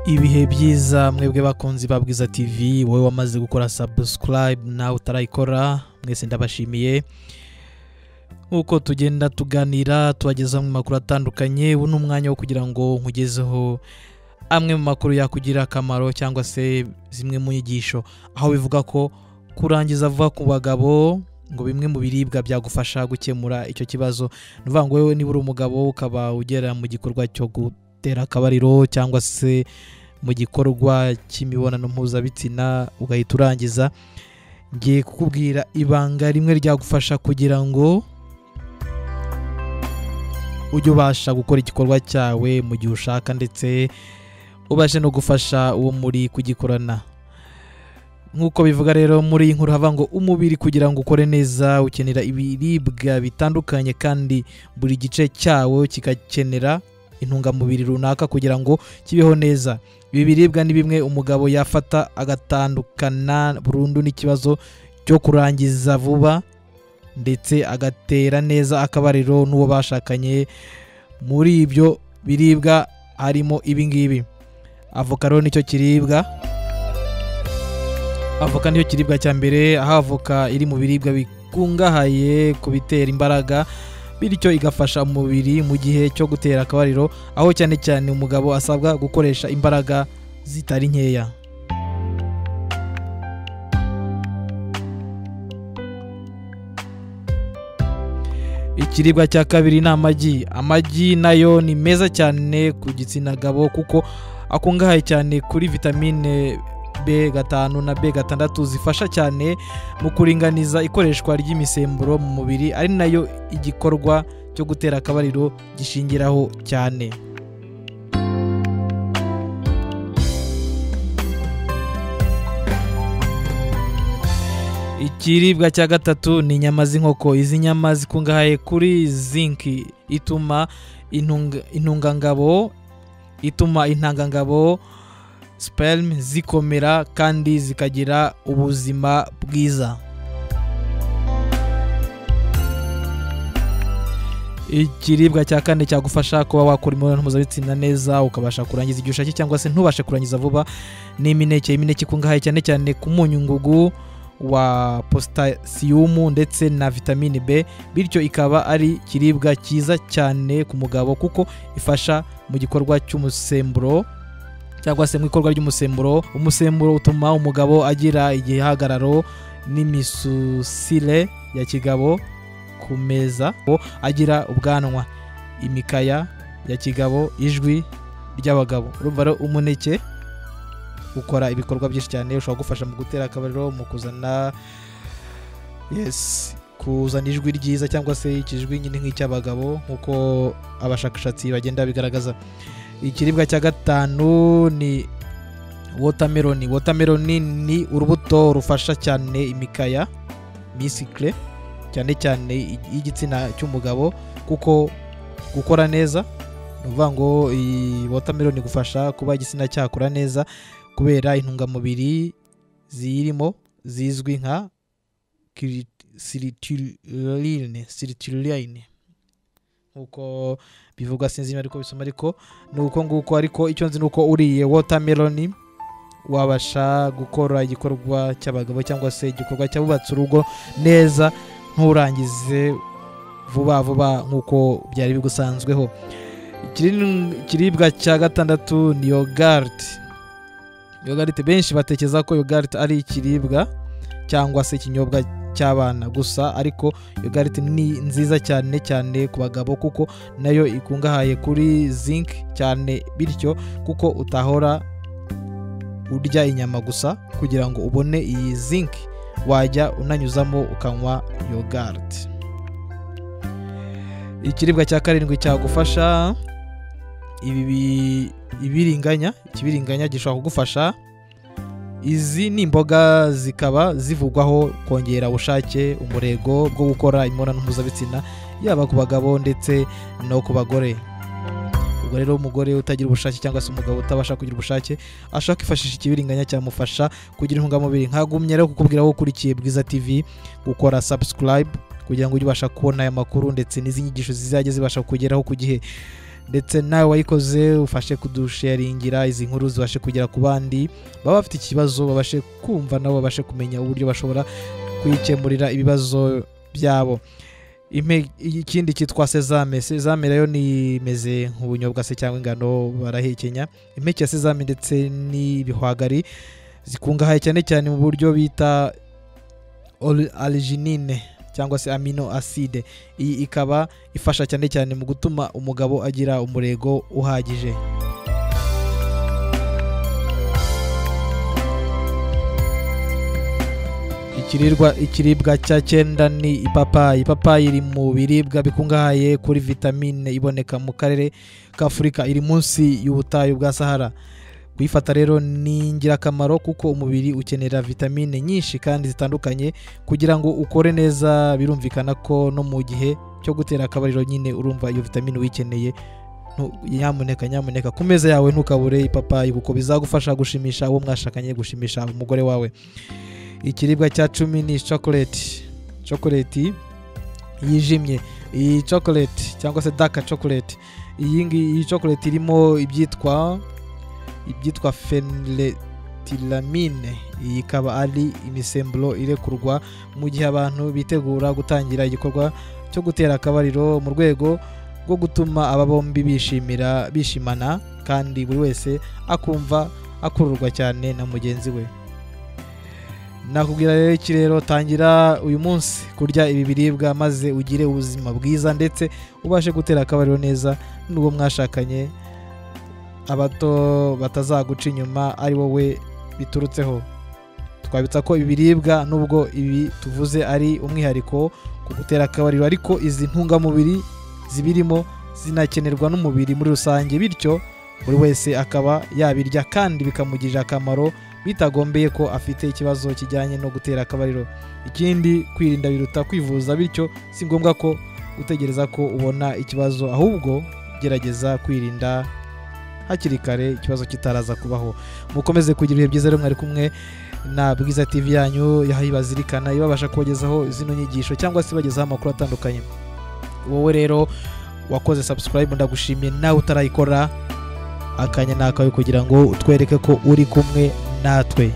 Ibihe byiza mwebwe bakunzi ba Bwiza TV, wowe wamaze gukora subscribe nawe utarayikora, mwese ndabashimiye. Nkuko tugenda tuganira tubageza mu makuru atandukanye, ubu ni umwanya wo kugira ngo nkugezeho amwe mu makuru yakugira akamaro cyangwa se zimwe mu nyigisho, aho bivuga ko kurangiza vuba ku bagabo ngo bimwe mu biribwa byagufasha gukemura icyo kibazo. Ni ukuvuga ngo wewe niba uri umugabo ukaba ugera mu gikorwa cyo gutera akabariro cyangwa se mu gikorwa cy'imibonano mpuzabitsina ugahita urangiza, ngiye kukubwira ibanga rimwe ryagufasha kugira ngo ujye ubasha gukora igikorwa cyawe mu gihe ushaka, ndetse ubashe no gufasha uwo muri kugikorana. Nk'uko bivuga rero muri iyi nkuru hava ngo umubiri kugira ngo ukore neza ukenera ibiribwa bitandukanye, kandi buri gice cyawo kikakenera intungamubiri runaka kugira ngo kibeho neza. Ibi biribwa ni bimwe umugabo yafata agatandukana burundu n'ikibazo cyo kurangiza vuba, ndetse agatera neza akabariro n'uwo bashakanye. Muri ibyo biribwa harimo ibi ngibi: avoka rero nicyo kiribwa, avoka nicyo kiribwa cya mbere, aho avoka iri mu biribwa bikungahaye ku bitera imbaraga, bityo igafasha umubiri mu gihe cyo gutera akabariro, aho cyane cyane umugabo asabwa gukoresha imbaraga zitari nkeya. Ikiribwa cya kabiri ni amagi. Amagi nayo ni meza cyane ku gitsina gabo kuko akungahaye cyane kuri vitamine B5 na B6 zifasha cyane mu kuringaniza ikoreshwa ry'imisemburo mu mubiri, ari nayo igikorwa cyo gutera akabariro gishingiraho cyane. Ikiribwa cya gatatu ni inyama z'inkoko. Izi nyama zikungahaye kuri zinc ituma intungangabo ituma intangangabo sperm zikomera kandi zikagira ubuzima bwiza. Ikiribwa cya kane cyagufasha kuba wakora imibonano mpuzabitsina neza ukabasha kurangiza igihe ushakiye cyangwa se ntubashe kurangiza vuba ni imineke. Imineke ikungahaye cyane cyane ku munyungugu wa potasiyumu ndetse na vitamine B, bityo ikaba ari ikiribwa cyiza cyane ku mugabo kuko ifasha mu gikorwa cy'umusemburo cyangwa se mu ikorwa ry'umusemburo. Umusemburo utuma umugabo agira igihagararo n'imisusire ya kigabo ku meza, agira ubwanwa, imikaya ya kigabo, ijwi ry'abagabo. Urumva rero umuneke ukora ibikorwa byinshi cyane, ushobora gufasha mu gutera akabariro, mu kuzana kuzana ijwi ryiza cyangwa se ikijwi nyine nk'icy'abagabo nk'uko abashakashatsi bagenda bigaragaza. Ikiribwa cya gatanu ni watermelon. Watermelon ni urubuto rufasha cyane imikaya misikle cyane cyane y'igitsina cy'umugabo kuko gukora neza. Ni ukuvuga ngo iyi watermelon igufasha kuba igitsina cyakora neza kubera intungamubiri ziyirimo zizwi nka citrulline nkuko bivugwa, sinzi ariko bisoma, ariko nuko nguko. Ariko icyo nzi nuko uriye watermelon wabasha gukora igikorwa cy'abagabo cyangwa se igikorwa cy'abubatse urugo neza, nturangize vuba vuba nkuko byari bigusanzweho. Ikiribwa cya gatandatu ni yogurt. Yogurt, benshi batekereza ko yogurt ari ikiribwa cyangwa se ikinyobwa cy'abana gusa, ariko yogurt ni nziza cyane cyane ku bagabo kuko nayo ikungahaye kuri zinc cyane, bityo kuko utahora urya inyama gusa kugira ngo ubone iyi zinc, wajya unanyuzamo ukanywa yogurt. Ikiribwa cya karindwi cyagufasha ibi ibiringanya. Ikibiringanya gishobora kugufasha. Izi ni imboga zikaba zivugwaho kongera ubushake, umurego bwo gukora imibonano mpuzabitsina yaba ku bagabo ndetse no ku bagore. Ubwo rero umugore utagira ubushake cyangwa se umugabo utabasha kugira ubushake ashaka kwifashisha ikibiringanya cyamufasha kugira intungamubiri. Nkagumye rero kukubwira wowe ukurikiye Bwiza TV gukora subscribe kugira ngo ujye ubasha kubona aya makuru ndetse n'izindi nyigisho zizajya zibasha kugeraho ku gihe. Ndetse nawe wayikoze ufashe kudusharingira izi nkuru zibashe kugera ku bandi baba bafite ikibazo, babashe kumva nabo babashe kumenya uburyo bashobora kwikemurira ibibazo byabo. Ikindi cyitwa sesame. Sesame rero nimeze nk'ubunyobwa se cyangwa ingano barahekenya. Impeke ya sesame ndetse n'ibihwagari zikungahaye cyane cyane mu buryo bita arginine cyangwa se amino acide. Iyi ikaba ifasha cyane cyane mu gutuma umugabo agira umurego uhagije. Ikiribwa cya 9 ni ipapayi. Ipapayi iri mu biribwa bikungahaye kuri vitamine iboneka mu karere k'Afurika iri munsi y'ubutayu bwa Sahara. Kuyifata rero ni ingirakamaro kuko umubiri ukenera vitamine nyinshi kandi zitandukanye kugira ngo ukore neza. Birumvikana ko no mu gihe cyo gutera akabariro nyine urumva iyo vitamine uyikeneye. Nyamuneka ku meza yawe ntukabure ipapayi kuko bizagufasha gushimisha uwo mwashakanye, gushimisha umugore wawe. Ikiribwa cya 10 ni chocolate. Chocolate yijimye. Iyi chocolate cyangwa se dark chocolate, iyi chocolate irimo ibyitwa phenylethylamine. Iyi ikaba ari imisemburo irekurwa mu gihe abantu bitegura gutangira igikorwa cyo gutera akabariro mu rwego rwo gutuma aba bombi bishimana kandi buri wese akumva akururwa cyane na mugenzi we. Nakubwira rero iki rero, tangira uyu munsi kurya ibi biribwa maze ugire ubuzima bwiza ndetse ubashe gutera akabariro neza n'uwo mwashakanye, abato batazaguca inyuma ari wowe biturutseho. Twabitsa ko ibi biribwa nubwo ibi tuvuze ari umwihariko ku gutera akabariro, ariko izi ntungamubiri zibirimo zinakenerwa n'umubiri muri rusange, bityo buri wese akaba yabirya kandi bikamugirira akamaro bitagombeye ko afite ikibazo kijyanye no gutera akabariro. Ikindi, kwirinda biruta kwivuza, bityo si ngombwa ko utegereza ko ubona ikibazo, ahubwo gerageza kwirinda hakiri kare ikibazo kitaraza kubaho. Mukomeze kugira ibihe byiza rero, mwari kumwe na Bwiza TV yanyu yahibazirikana ibabasha kubagezaho zino nyigisho cyangwa se bagezaho amakuru atandukanye. Wowe rero wakoze subscribe ndagushimiye, nawe utarayikora akanya nakawe kugira ngo utwereke ko uri kumwe natwe.